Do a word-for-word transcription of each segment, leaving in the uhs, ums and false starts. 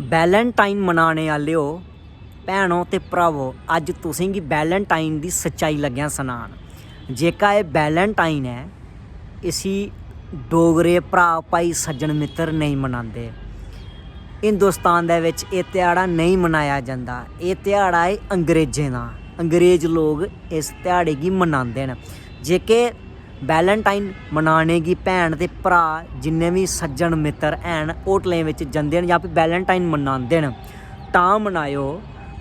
Valentine मनाने आह्लेओ, भैनो ते भ्रावो, अज्ज तुसेंगी वैलेंटाइन दी सच्चाई लग्गेआं सनान। जेह्का एह् वैलेंटाइन ऐ, इसी डोगरे भ्राऽ भाई सज्जन मित्तर नेईं मनांदे। हिंदुस्तान दे बिच एह् ध्याड़ा नेईं मनाया जंदा। एह् ध्याड़ा ऐ अंग्रेजें दा। अंग्रेज लोक इस ध्याड़े गी मनांदे न। जेह्के वैलेंटाइन मनाने गी भैन ते भ्राऽ, जिन्ने बी सज्जन मित्तर हैन, होटलें बिच जंदे न जां फ्ही वैलेंटाइन मनांदे न, तां मनाएओ।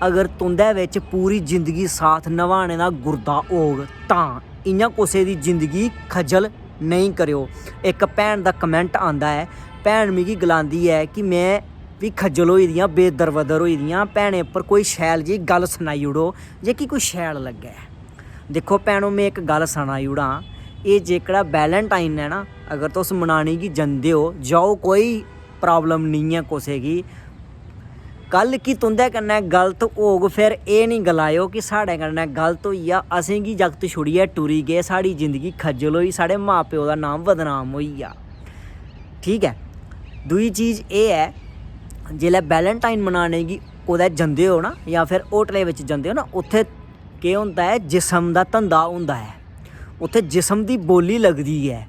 अगर तुं'दे बिच पूरी जिंदगी साथ नभाने दा गुर्दा होग, तां इ'यां कुसै दी जिंदगी खज्जल नेईं करेओ। इक भैन दा कमेंट आंदा ऐ, भैन मिगी गलांदी ऐ कि में बी खज्जल होई दी आं, बेदरबदर होई दी आं, भैनें उप्पर कोई शैल जेही गल्ल सनाई ओड़ो, जेह्की कोई शैल लग्गै। दिक्खो भैनो, में इक गल्ल सनाई ओड़ां, एह् जेह्कड़ा वैलेंटाइन ऐ ना, अगर तुस मनाने गी जंदे ओ, जाओ, कोई प्रॉब्लम निं ऐ कुसै गी। कल गी तुं'दे कन्नै गलत होग, फिर एह् निं गलाएओ कि साढ़े कन्नै गलत होई गेआ, असेंगी जागत छुड़ियै टुरी गे, साढ़ी जिंदगी खज्जल होई, साढ़े मां प्यो दा नाम बदनाम होई गेआ। ठीक ऐ, दूई चीज एह् ऐ, जेल्लै वैलेंटाइन मनाने गी कुतै जंदे ओ ना, जां फिर होटलै बिच जंदे ओ ना, उत्थै केह् होंदा ऐ, जिस्म दा धंधा होंदा ऐ। उत्थै जिस्म दी बोल्ली लगदी ऐ,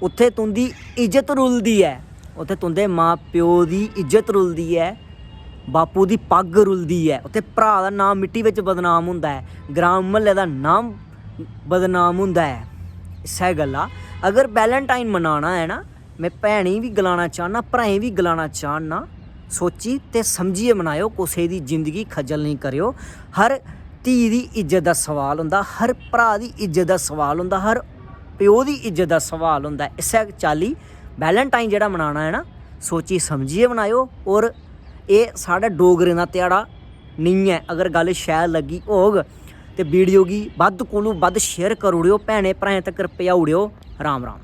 उत्थै तुं'दी इज्जत रुलदी ऐ, उत्थै तुं'दे मां प्यो दी इज्जत रुलदी ऐ, बापू दी पग्ग रुलदी ऐ, उत्थै भ्राऽ दा नांऽ मिट्टी बिच बदनाम होंदा ऐ, ग्रांऽ म्हल्ले दा नांऽ बदनाम होंदा ऐ। इस्सै गल्ला अगर वैलेंटाइन मनाना ऐ ना, में भैनें गी बी गलाना चाह्न्नां, भ्राएं गी बी गलाना चाह्न्नां, सोची ते समझियै मनाएओ, कुसै दी जिंदगी खज्जल नेईं करेओ। हर धी दी इज्जत दा सवाल होंदा, हर भ्राऽ दी इज्जत दा सवाल होंदा, हर प्यो दी इज्जत दा सवाल होंदा। इस्सै चाल्ली वैलेंटाइन जेह्ड़ा मनाना ऐ ना, सोची समझियै मनाएओ। होर एह् साढ़े डोगरें दा ध्याड़ा नेईं ऐ। अगर गल्ल शैल लग्गी होग ते वीडियो गी बद्ध कोलू बद्ध शेयर करी ओड़ेओ, भैनें भ्राएं तक्कर पजाई ओड़ेओ। राम राम।